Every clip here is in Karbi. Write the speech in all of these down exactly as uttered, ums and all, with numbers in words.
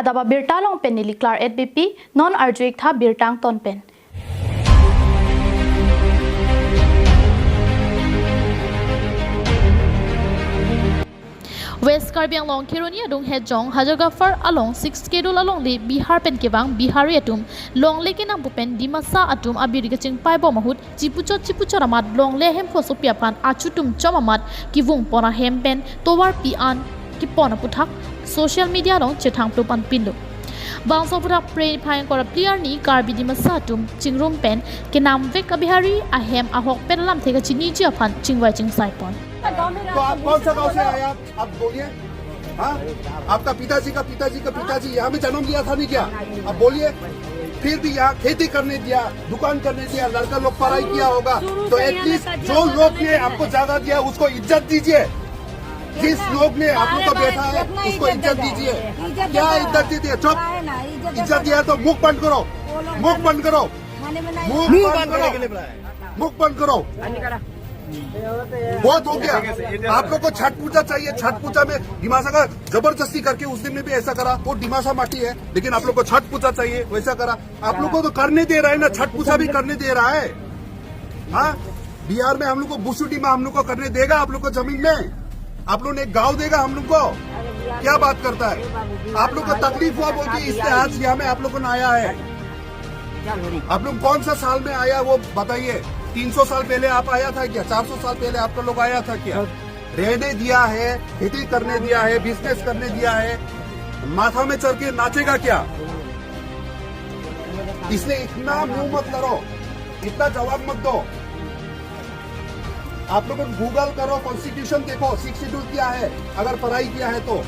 Daba birta along pen neli Claret Beypi, non arju-ik tha birta angton pen. West Karbi Anglong Kheroni adung Hejong Hajar Gaphar along Sixth Schedule alongle Bihar pen kevang Bihari atum longle kenam pu pen Dimasa atum abiri kachingpai bom ahut chipuchot chipuchot amat longle ahemphu asopi aphan achutum chom amat kevung pon ahem pen tovar pi-an kepon aputhak social media along chethang plup an pinlo. Bangso aputhak Phre niphai ingkoi ra phli arni Karbi Dimasa atum chingrum pen kenam vek a-Bihari ahem ahok pen alamthe kachiniji aphan chingvai chingsai pon. तो आप कौन सा गांव से आए आप? आप बोलिए। हाँ? आपका पिताजी का पिताजी का पिताजी यहाँ में जन्म लिया था नहीं क्या? आप बोलिए। फिर भी यहाँ खेती करने दिया, दुकान करने दिया, लड़का लोग पढ़ाई किया होगा, शुरू तो से यहाँ एटलीस्ट का जो लोग ने आपको जगह दिया, उसको इज्जत दीजिए। जिस लोग ने आप लोग को बैठा है, उसको इज्जत दीजिए। क्या इज्जत दीजिए? चुप। इज्जत दिया तो मुख बंद करो, मुख बंद करो, मुख बंद करो, मुख बंद करो। बहुत हो गया। आप लोग को छठ पूजा चाहिए, छठ पूजा में डिमासा का जबरदस्ती करके उस दिन में भी ऐसा करा। वो डिमासा माटी है, लेकिन आप लोग को छठ पूजा चाहिए, वैसा करा। आप लोग को तो करने दे रहा है ना, छठ पूजा भी करने दे रहा है। हाँ, बिहार में हम लोग को बुशु डिमा हम लोग को करने देगा आप लोग को जमीन में? आप लोग ने गांव देगा हम लोग को? क्या बात करता है? आप लोग को तकलीफ हुआ बोल के इसलिए आज यहाँ में आप लोग को ना आया है। आप लोग कौन सा साल में आया वो बताइए। तीन सौ साल पहले आप आया था क्या? चार सौ साल पहले आपका लोग आया था क्या? रहने दिया है, खेती करने दिया है, बिजनेस करने दिया है, माथा में चढ़ के नाचेगा क्या? इसलिए इतना मुंह मत करो, इतना जवाब मत दो। आप लोग गूगल करो, कॉन्स्टिट्यूशन देखो, सिक्स शेड्यूल क्या है, अगर पढ़ाई किया है तो।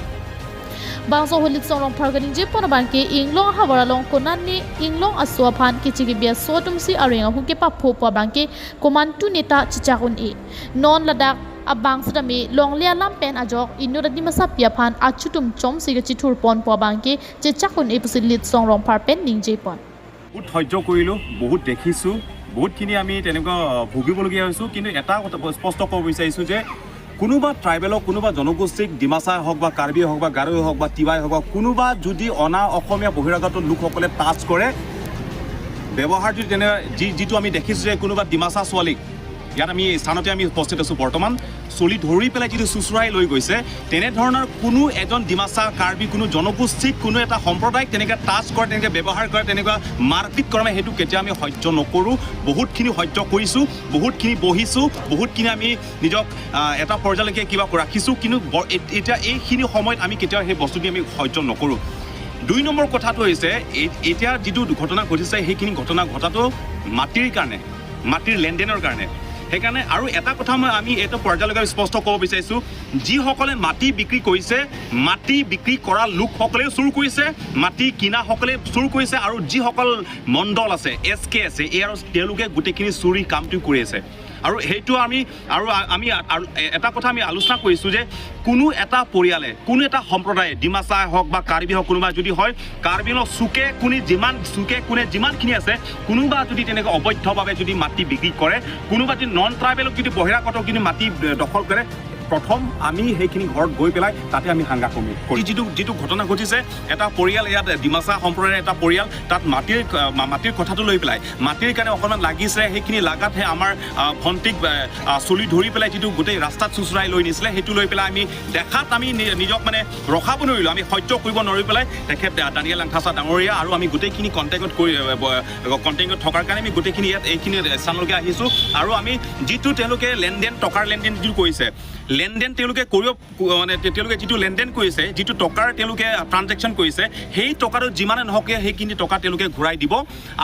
Bangso ahut Litsong Rongphar kaningje pon abangke inglong ahavar along konane inglong aso aphan kechi kebi aso atumsi areng ahut kepapho pu abangke komantu neta chechak un-e. Non ladak abang setame longle alam pen ajok inut a-Dimasa api aphan achutum chomsi kachithur pon pu abangke chechak un-e pusi Litsong Rongphar pen ningje pon. বহুত সহ্য কৰিলোঁ, বহুত দেখিছোঁ, বহুতখিনি আমি তেনেকুৱা ভুগিবলগীয়া হৈছোঁ। কিন্তু এটা কথা স্পষ্ট ক'ব বিচাৰিছোঁ যে কোনোবা ট্ৰাইবেলক, কোনোবা জনগোষ্ঠীক, ডিমাচাই হওক বা কাৰ্বিয়ে হওক বা গাৰোৱে হওক বা তিৱাই হওক বা কোনোবা যদি অনা অসমীয়া বহিৰাগত লোকসকলে টাচ কৰে, ব্যৱহাৰ যদি তেনে যি যিটো আমি দেখিছোঁ যে কোনোবা ডিমাচা ছোৱালীক, ইয়াত আমি স্থানতে আমি উপস্থিত আছোঁ বৰ্তমান, চুলি ধৰি পেলাই যিটো চুচৰাই লৈ গৈছে, তেনেধৰণৰ কোনো এজন ডিমাচা, কাৰ্বি, কোনো জনগোষ্ঠীক, কোনো এটা সম্প্ৰদায়ক তেনেকে টাচ কৰে, তেনেকে ব্যৱহাৰ কৰে, তেনেকুৱা মাৰপিট কৰে, সেইটো কেতিয়াও আমি সহ্য নকৰোঁ। বহুতখিনি সহ্য কৰিছোঁ, বহুতখিনি বহিছোঁ, বহুতখিনি আমি নিজক, আহ, এটা পৰ্যায়লৈকে কিবা ৰাখিছোঁ, কিন্তু ব-, এ-, এতিয়া এইখিনি সময়ত আমি কেতিয়াও সেই বস্তুখিনি আমি সহ্য নকৰোঁ। দুই নম্বৰ কথাটো হৈছে, এই, এতিয়া যিটো ঘটনা ঘটিছে, সেইখিনি ঘটনা ঘটাটো মাটিৰ কাৰণে, মাটিৰ লেনদেনৰ কাৰণে। সেইকাৰণে আৰু এটা কথা মই, আমি এইটো পৰ্যায়লৈকে স্পষ্ট ক'ব বিচাৰিছোঁ, যিসকলে মাটি বিক্ৰী কৰিছে, মাটি বিক্ৰী কৰা লোকসকলেও চুৰ কৰিছে, মাটি কিনাসকলে চুৰ কৰিছে, আৰু যিসকল মণ্ডল আছে, এছ কে আছে, এ আৰ তেওঁলোকে গোটেইখিনি চুৰি কামটো কৰি আছে। আৰু সেইটো আমি, আৰু আ-, আমি আ-, আৰু এ-, এটা কথা আমি আলোচনা কৰিছোঁ যে কোনো এটা পৰিয়ালে, কোনো এটা সম্প্ৰদায়ে, ডিমাচাই হওক বা কাৰ্বি হওক, কোনোবা যদি হয়, কাৰ্বি আংলং চুকে কোণে যিমান, চুকে কোণে যিমানখিনি আছে, কোনোবা যদি তেনেকৈ অবৈধভাৱে যদি মাটি বিক্ৰী কৰে, কোনোবা যদি নন ট্ৰাইবেলক যদি বহিৰাগত যদি মাটি, এ, দখল কৰে, প্ৰথম আমি সেইখিনি ঘৰত গৈ পেলাই তাতে আমি হাংগা কমি কৰিম। যিটো, যিটো ঘটনা ঘটিছে, এটা পৰিয়াল, ইয়াত ডিমাচা সম্প্ৰদায়ৰ এটা পৰিয়াল, তাত মাটিৰ, আ, মা-, মাটিৰ কথাটো লৈ পেলাই, মাটিৰ কাৰণে অকণমান লাগিছে, সেইখিনি লাগাতহে আমাৰ, আ, ভণ্টিক, আ, আ, চুলি ধৰি পেলাই যিটো গোটেই ৰাস্তাত চুচৰাই লৈ নিছিলে, সেইটো লৈ পেলাই আমি দেখাত আমি নি-, নিজক মানে ৰখাব নোৱাৰিলোঁ, আমি সহ্য কৰিব নোৱাৰি পেলাই তেখেত, আ, দানিয়েল লাংথাচা ডাঙৰীয়া আৰু আমি গোটেইখিনি কণ্টেক্টত কৰি, আ, ব-, কণ্টেক্টত থকাৰ কাৰণে আমি গোটেইখিনি ইয়াত এইখিনি স্থানলৈকে আহিছোঁ। আৰু আমি যিটো তেওঁলোকে লেনদেন, টকাৰ লেনদেন যিটো কৰিছে, লেনদেন তেওঁলোকে কৰিব, মানে তে-, তেওঁলোকে যিটো লেনদেন কৰিছে, যিটো টকাৰ তেওঁলোকে ট্ৰানজেকশ্যন কৰিছে, সেই টকাটো যিমানে নহওক কিয় সেইখিনি টকা তেওঁলোকে ঘূৰাই দিব।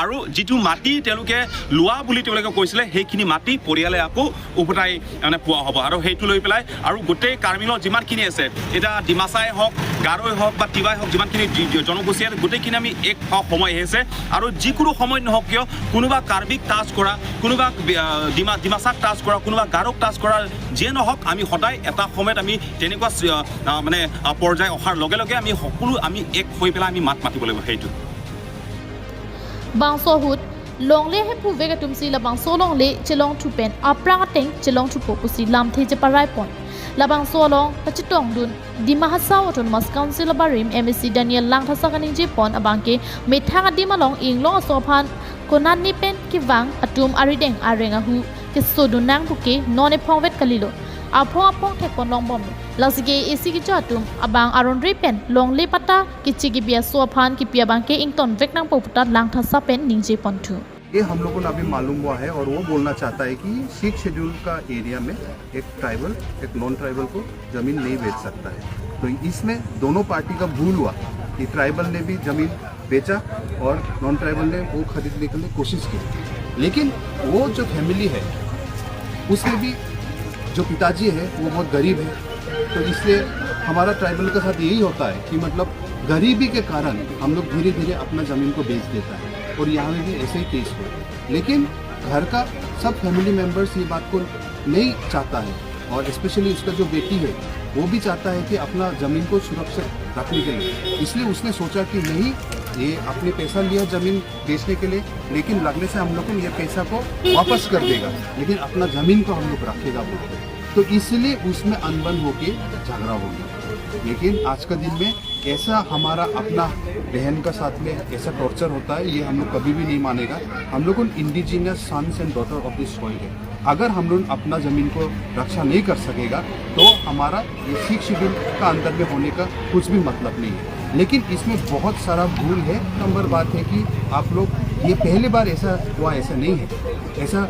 আৰু যিটো মাটি তেওঁলোকে লোৱা বুলি তেওঁলোকে কৈছিলে, সেইখিনি মাটি পৰিয়ালে আকৌ উভতাই মানে পোৱা হ'ব। আৰু সেইটো লৈ পেলাই আৰু গোটেই কাৰ্বি আংলঙত যিমানখিনি আছে, এতিয়া ডিমাচাই হওক, গাৰোৱে হওক বা তিৱাই হওক, যিমানখিনি জি-, জি-, জনগোষ্ঠী আছে, গোটেইখিনি আমি এক হওক সময় আহিছে। আৰু যিকোনো সময়ত নহওক কিয়, কোনোবা কাৰ্বিক টাচ কৰা, কোনোবা, আহ, ডিমা-, ডিমাচাক টাচ কৰা, কোনোবা গাৰোক টাচ কৰা, যিয়ে নহওক, আমি সদায় এটা সময়ত আমি তেনেকুৱা চি-, আহ, আহ, মানে, আহ, পৰ্যায় অহাৰ লগে লগে আমি সকলো আমি এক হৈ পেলাই আমি মাত মাতিব লাগিব। সেইটো। Bangso ahut longle ahemphu vek atumsi labangso longle chelongthu pen aphrang ateng chelongthupo pusi lamthe cheparai pon. Labangso along kachetongdun Dima Hasao Autonomous Council abarim M A C Daniel Langthasa kaningje pon abangke methang adim along inglong aso aphan konatne pen kevang atum arideng areng ahu kesodun nang puke non ephongvet kalilo. Aphong aphong thekpon longbomlo. Lasi ke A C kecho atum abang aron re pen longle patta keche kebi aso aphan kipi abangke ingtonvek nangpo puta Langthasa pen ningje ponthu. ये हम लोगों ने अभी मालूम हुआ है और वो बोलना चाहता है कि सिक्स शेड्यूल का एरिया में एक ट्राइबल, एक नॉन ट्राइबल को जमीन नहीं बेच सकता है। तो इसमें दोनों पार्टी का भूल हुआ कि ट्राइबल ने भी जमीन बेचा और नॉन ट्राइबल ने वो खरीदने के लिए कोशिश की, लेकिन वो जो फैमिली है उसमें भी जो पिताजी है वो बहुत गरीब है। तो इसलिए हमारा ट्राइबल के साथ यही होता है कि मतलब गरीबी के कारण हम लोग धीरे धीरे अपना जमीन को बेच देता है और यहाँ में भी ऐसे ही केस हुआ। लेकिन घर का सब फैमिली मेंबर्स ये बात को नहीं चाहता है और स्पेशली उसका जो बेटी है वो भी चाहता है कि अपना जमीन को सुरक्षित रखने के लिए। इसलिए उसने सोचा कि नहीं, ये अपने पैसा लिया जमीन बेचने के लिए, लेकिन लगने से हम लोग को ये पैसा को वापस कर देगा, लेकिन अपना जमीन को हम लोग रखेगा बोलते। तो इसलिए उसमें अनबन होके झगड़ा हो गया। लेकिन आज का दिन में ऐसा हमारा अपना बहन का साथ में ऐसा टॉर्चर होता है, ये हम लोग कभी भी नहीं मानेगा। हम लोग उन indigenous sons and daughter of this soil है। अगर हम लोग अपना जमीन को रक्षा नहीं कर सकेगा तो हमारा ये सिक्स शेड्यूल का अंदर में होने का कुछ भी मतलब नहीं है। लेकिन इसमें बहुत सारा भूल है। नंबर बात है कि आप लोग, ये पहली बार ऐसा हुआ, ऐसा नहीं है। ऐसा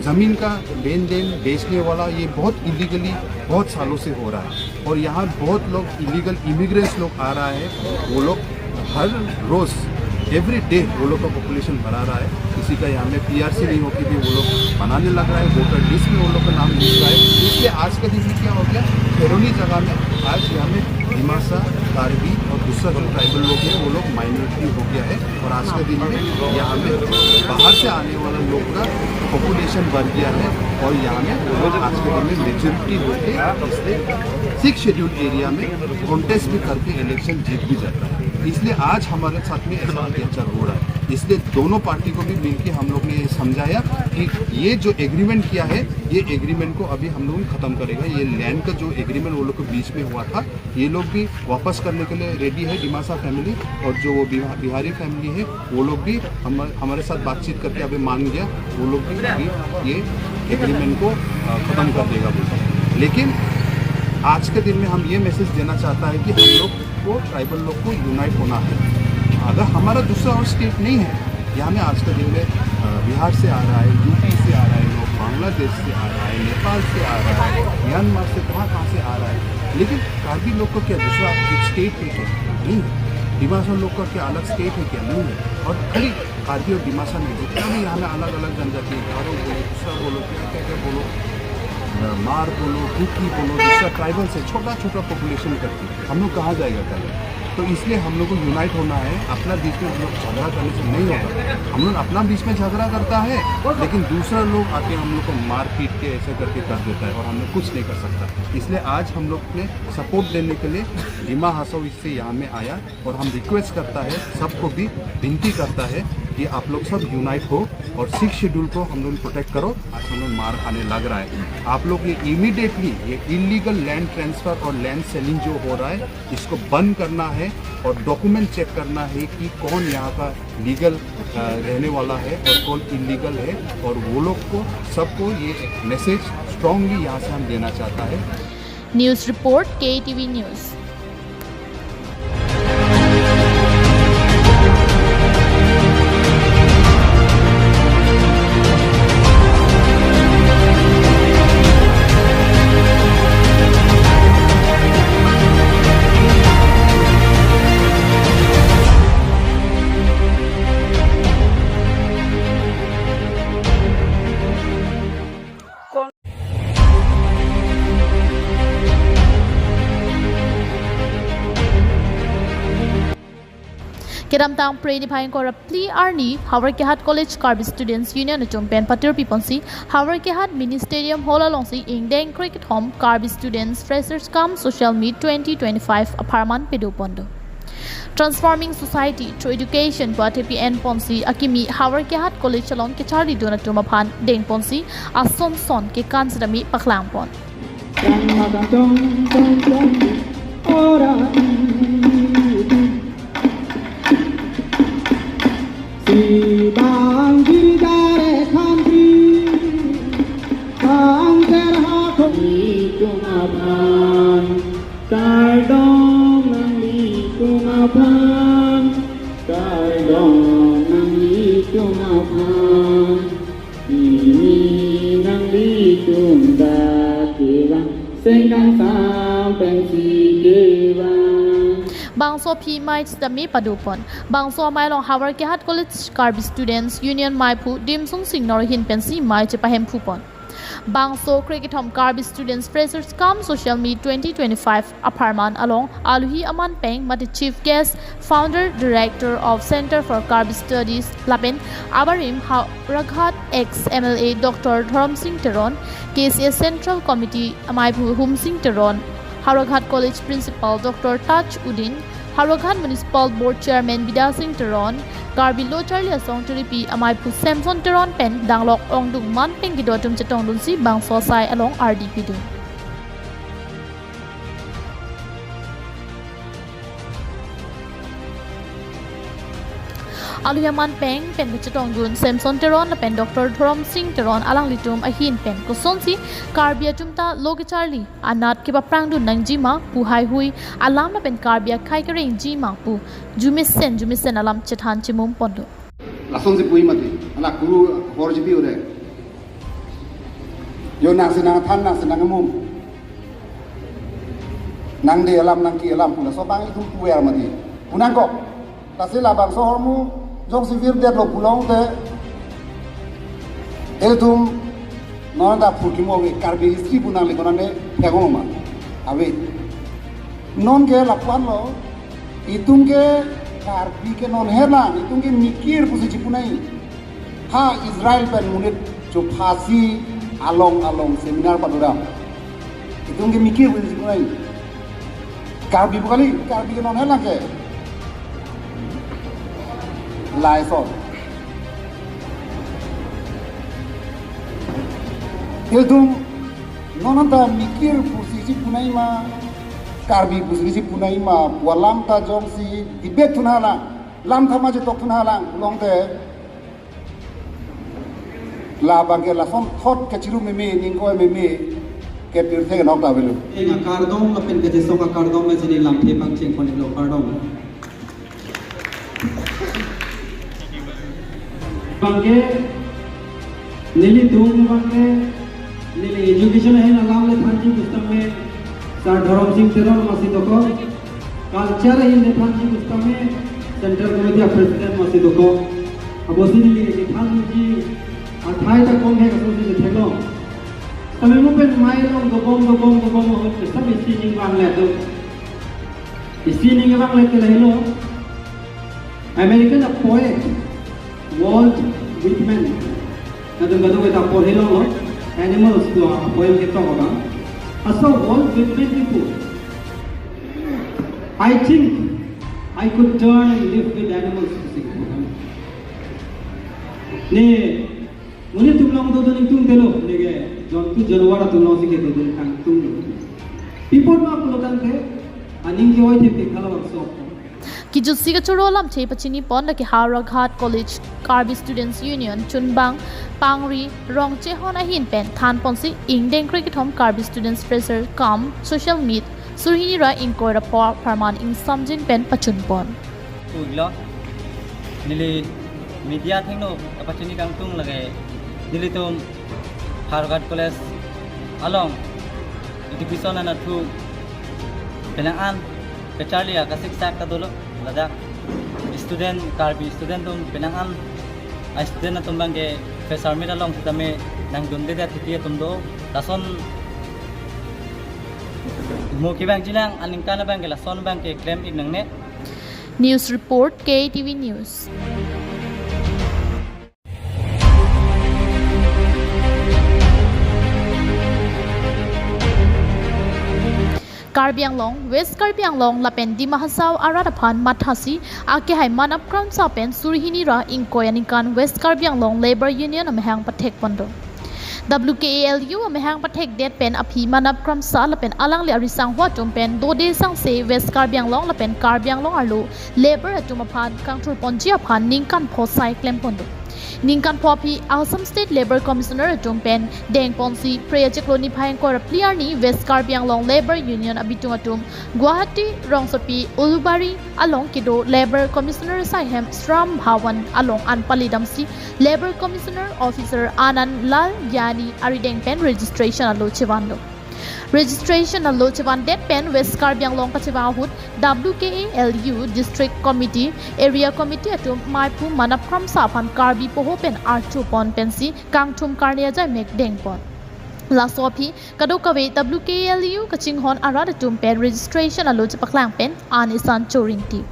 जमीन का लेन देन बेचने वाला ये बहुत इलीगली बहुत सालों से हो रहा है और यहाँ बहुत लोग इलीगल इमिग्रेंट्स लोग आ रहा है। वो लोग हर रोज, एवरी डे वो लोग का पॉपुलेशन बढ़ा रहा है। किसी का यहाँ में पीआरसी नहीं होके भी वो लोग बनाने लग रहा है, वोटर लिस्ट में वो लोग का नाम लिख रहा है। इसलिए आज के दिन में क्या हो गया, खैरोनी जगह में आज यहाँ में दिमासा, कार्बी और दूसरा जो ट्राइबल लोग हैं वो लोग माइनॉरिटी हो गया है और आज के दिन में यहाँ में बाहर से आने वाला लोग का पॉपुलेशन बढ़ गया है और यहाँ में वो लोग आज के दिन में मेजोरिटी होके सिक्स शेड्यूल एरिया में कॉन्टेस्ट भी करके इलेक्शन जीत भी जाता है। इसलिए आज हमारे साथ में ऐसा अत्याचार हो रहा है। इसलिए दोनों पार्टी को भी मिलके हम लोग ने ये समझाया कि ये जो एग्रीमेंट किया है, ये एग्रीमेंट को अभी हम लोग खत्म करेगा। ये लैंड का जो एग्रीमेंट वो लोग के बीच में हुआ था, ये लोग भी वापस करने के लिए रेडी है, दिमासा फैमिली, और जो वो बिहा-, बिहारी फैमिली है, वो लोग भी हम, हमारे साथ बातचीत करके अभी मान गया, वो लोग भी अभी ये एग्रीमेंट को, अ, खत्म कर देगा बोलकर। लेकिन आज के दिन में हम ये मैसेज देना चाहता है कि हम लोग को, ट्राइबल लोग को यूनाइट होना है। अगर हमारा दूसरा और स्टेट नहीं है, यहाँ में आज के दिन में, अ, बिहार से आ रहा है, यूपी से आ रहा है लोग, बांग्लादेश से आ रहा है, नेपाल से आ रहा है, म्यांमार से, कहाँ कहाँ से आ रहा है, लेकिन कार्बी लोग का क्या दूसरा एक स्टेट है क्या? नहीं है। दिमासा लोग का क्या अलग स्टेट है क्या? नहीं है। और खाली कार्बी और दिमासा नहीं, जितना भी यहाँ में अलग अलग जनजाति है, गारो बोलो, दूसरा बोलो, क्या क्या क्या बोलो, अ, मार बोलो, कुकी बोलो, दूसरा ट्राइबल से छोटा छोटा पॉपुलेशन करके हम लोग कहाँ जाएगा कल? तो इसलिए हम लोग को यूनाइट होना है। अपना बीच में हम लोग झगड़ा करने से नहीं होगा। हम लोग अपना बीच में झगड़ा करता है, लेकिन दूसरा लोग आके हम लोग को मारपीट के ऐसे करके कर देता है और हम लोग कुछ नहीं कर सकता। इसलिए आज हम लोग ने सपोर्ट देने के लिए दिमा हासाओ से यहाँ में आया और हम रिक्वेस्ट करता है, सबको भी विनती करता है कि आप लोग सब यूनाइट हो और सिक्स शेड्यूल को हम लोग प्रोटेक्ट करो। आज हम लोग मार खाने लग रहा है। आप लोग ये इमीडिएटली ये इलीगल लैंड ट्रांसफर और लैंड सेलिंग जो हो रहा है, इसको बंद करना है और डॉक्यूमेंट चेक करना है कि कौन यहाँ का लीगल, अ, रहने वाला है और कौन इलीगल है, और वो लोग को, सबको ये मैसेज स्ट्रांगली यहाँ से हम देना चाहता है। News report, K T V News. Kedamtang Phre niphai ingkoi ra phli arni Howraghat College Karbi Students Union atum pen patir piponsi Howraghat Mini Stadium Hall alongsi ingdeng krekethom Karbi Students Freshers cum Social Meet twenty twenty-five apharman pado pondo. Transforming Society through Education pu athepi enponsi akimi Howraghat College along kecharlidun atum aphan dengponsi ason son kekan sitame paklangpon. Kang makang chong chong chong ora. Si bang girja re khantri bang terha ko. Nelitum aphan kardom, nelitum aphan kardom, nelitum aphan. Ini nanglitum dak kevang, sengkang sampeng si kevang. Bangso aphi mei sitame padopon. Bangso amei along Howraghat College Karbi Students Union meiphu Dimsung Singnor ahin pensi mei chepahemphupon. Bangso krekethom Karbi Students Freshers cum Social Meet twenty twenty-five apharman along aluhi aman peng mate Chief Guest, Founder Director of Center for Karbi Studies lapen abarim Howraghat ex M L A Doctor Dhorom Sing Teron, K C A Central Committee ameiphu Hum Sing Teron, Howraghat College Principal Doctor Taj Uddin, Howraghat Municipal Board Chairman Bidya Sing Teron, Karbi Lo Charli Asong Tiripi ameiphu Samson Teron pen danglok ongdung man peng kedo atum chetongdunsi bangso asai along ardi pidun. Aluhi aman peng pen kachetongdun Samson Teron lapen Doctor Dhorom Sing Teron alanglitum ahin pen kosonsi Karbi atum ta lo kecharli anat kepaprangdun nangji ma pu haihui alam lapen Karbi akhei kerengji ma pu jumesen jumesen alam chethan chemum pon do. Lasonsi puji mati, ala kuru hor jipi ode. Jo nangsi nangthan, nangsi nangmum. Nangde alam, nangke alam pu laso abang itum puver mati. Pu nangkok. Lasi labangso ahormu jongsi virdetlo pulote, itum non ta phurkimo ave, Karbi history pu nangli konane phegong ma. Ave. Non ke lapuan lo, itum ke Karbi ke non helang, itum ke mikir pusi chipu nai. Ha Israel pen monit chophasi along along seminar padodam. Itum ke mikir pusi chipu nai. Karbi pu kali, Karbi ke non helang ke. Lason. Itum non anta mikir pusi chipu nai ma, Karbi pusi chipu nai ma, pu alam ta jongsi debate thunhalang, lam thama chetok thunhalang pulote, labang ke lason thot kachiru meme, ningkoi meme, ke pirthe ke nok ta avelo. Eng akardom lapen kachesong akardom ma chini lamthe pangcheng pon iklo, kardom. Bangke, nelitum bangke, neli education ahin alam le thanji pusitame, Sir Dhorom Sing Teron masi dokok, culture ahin le thanji pusitame, Central Committee a President masi dokok. Apotsi neli kethanji, athai ta kom he kaso si le theklong. Tame mo pen mei along dobom, dobom, dobom, ahut ke sab isi ning vanglet do. Isi ning vanglet ke lahelo. American a poet, Walt Whitman. Latum kadokave ta porhelo lo, Animals pu a poem ketok abang. Laso Walt Whitman kipu, "I think I could turn and live with animals," pusi kipu. Ne, monit atum along dodun ingtungte lo, neke jontu janwar atum alongsi kedodun kangtung lo. Pi apot ma pulotangte, aning ke-oi thepik halabangso. Kijutsi kachoro lamthe pachini pon lake Howraghat College Karbi Students Union chunbang Pangri Rongchehon ahin pen than ponsi ingdeng krekethom Karbi Students Fresher cum Social Meet suri hini ra ingkoi ra pho apharman ingsamjin pen pachun pon. Uglo, neli media athengno kapachini kangtung lake nelitum Howraghat College along education anatthu penang an kacharli akasiksak ta dolo, ladak student, Karbi student atum penang an a student atum abangke fresher meet along sitame nangdundedet titi atum do, lason mo kevangjilang aningkan abangke lason abangke klem ik nangne. News report, K T V News. Karbi Anglong, West Karbi Anglong lapen Dima Hasao arat aphan mathasi akehai man apkramsa pen suri hini ra ingkoi aningkan West Karbi Anglong Labour Union amahang pathek pon do. W K A L U amahang pathekdet pen aphi Manap Kramsa lapen alangli arisangho atum pen dode sangse West Karbi Anglong lapen Karbi Anglong arlo labour atum aphan kangthurponji aphan ningkan pho sai klempon do. Ningkan pho aphi Assam State Labour Commissioner atum pen dengponsi Phre achiklo niphai ingkoi ra phli arni West Karbi Anglong Labour Union abitung atum Guwahati rongsopi Ulubari along kedo Labour Commissioner asaihem Shram Bhavan along an palidamsi Labour Commissioner Officer Anand Lal Gyani arideng pen registration alo chevan do. Registration alo chevandet pen West Karbi Anglong kachevang ahut W K A L U District Committee, Area Committee atum maiphu Manap Kramsa aphan Karbi poho pen archupon pensi kangthum karne ajai mek dengpon. Laso aphi kadokave W K A L U kachinghon arat atum pen registration alo chepaklang pen an isan choringti.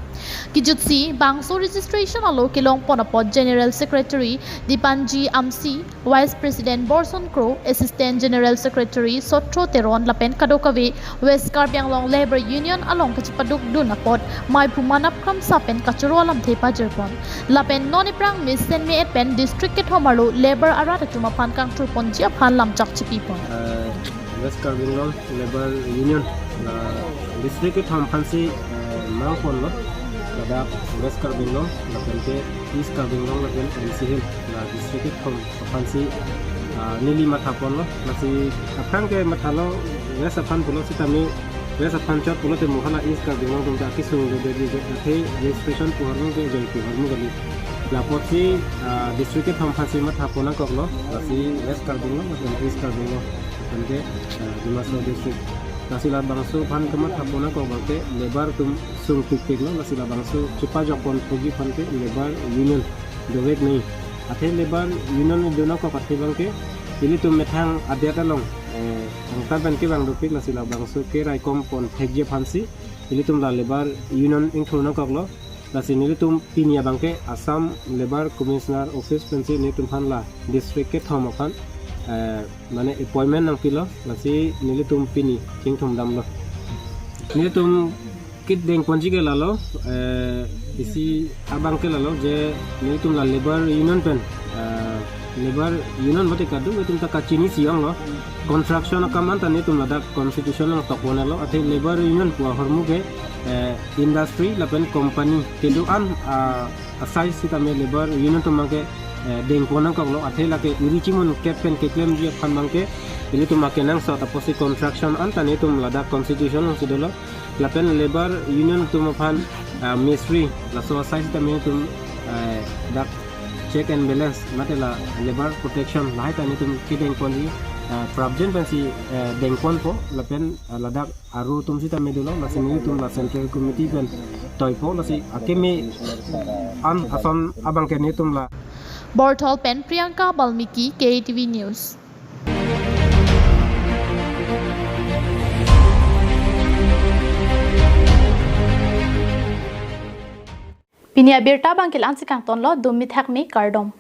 Kijutsi bangso registration alo kelongpon apot General Secretary Dipanji Amsi, Vice President Borson Kro, Assistant General Secretary Sotro Teron lapen kadokave West Karbi Anglong Labour Union along kachepadukdun apot maiphu Manap Kramsa pen kachoro alamthe pajirpon. Lapen non iphrang mesen me-et pen district kethom arlo labour arat atum aphan kangthurponji aphan lamchak chipipon. Eh, West Karbi Anglong Labour Union, eh, district kethom aphansi, eh, mangponlo. Ladak West Karbi Anglong, lapen ke East Karbi Anglong, lapen N C Hills, la district kethom aphansi, ah, neli mathaponlo. Lasi aphrang ke mathalo West aphan pulo sitame West aphan chot pulote mo hala East Karbi Anglong atum ta kesung do de de athe registration pu ahormu ke joi pu ahormu kali. Lapotsi, ah, district kethom aphansi mathapon nangkoklo. Lasi West Karbi Anglong lapen East Karbi Anglong lapen ke, ah, Dima Hasao district. Lasi labangso aphan kemathapon nangkok abang ke labour atum sung pikpiklo, lasi labangso chepajokpon puji aphan ke labour union dovek nangji. Athe labour union do nangkok athe abang ke ilitum methang adet along, eh, angtan pen kevang dopik, lasi labangso keraikom pon thekji aphansi ilitum la labour union ingthur nangkoklo. Lasi nelitum pini abang ke Assam Labour Commissioner Office pensi nelitum aphan la district kethom aphan, eh, mane appointment nangpilo, lasi nelitum pini chingthum damlo. Nelitum kedengponji ke lalo, eh, isi abang ke lalo je nelitum la labour union pen, eh, labour union mate kadung itum ta kachinisi onglo. Construction akam an ta nelitum ladak constitution along tokponlo, athe labour union pu ahormu ke, eh, industry lapen company kedo-an, ah, asai sitame labour union atum abang ke, eh, dengpon nangkoklo, athe lake iri chimun kep pen keklemji aphan abang ke ilitum akenangsot apotsi construction an ta nelitum ladak constitution alongsi dolo. Lapen labour union atum aphan, ah, mistri laso asai sitame nelitum, eh, dak check and balance mate la labour protection lahai ta nelitum kedengponji, ah, prapjin pensi, eh, dengponpo lapen, ah, ladak aro atum sitame dolo, lasi nelitum la central committee pen toipo, lasi akeme an ason abang ke nelitum la. Borthol pen Priyanka Balmiki, K T V News. Pini abirta abang ke la-ansi kangtonlo, dumi thakmi, kardom.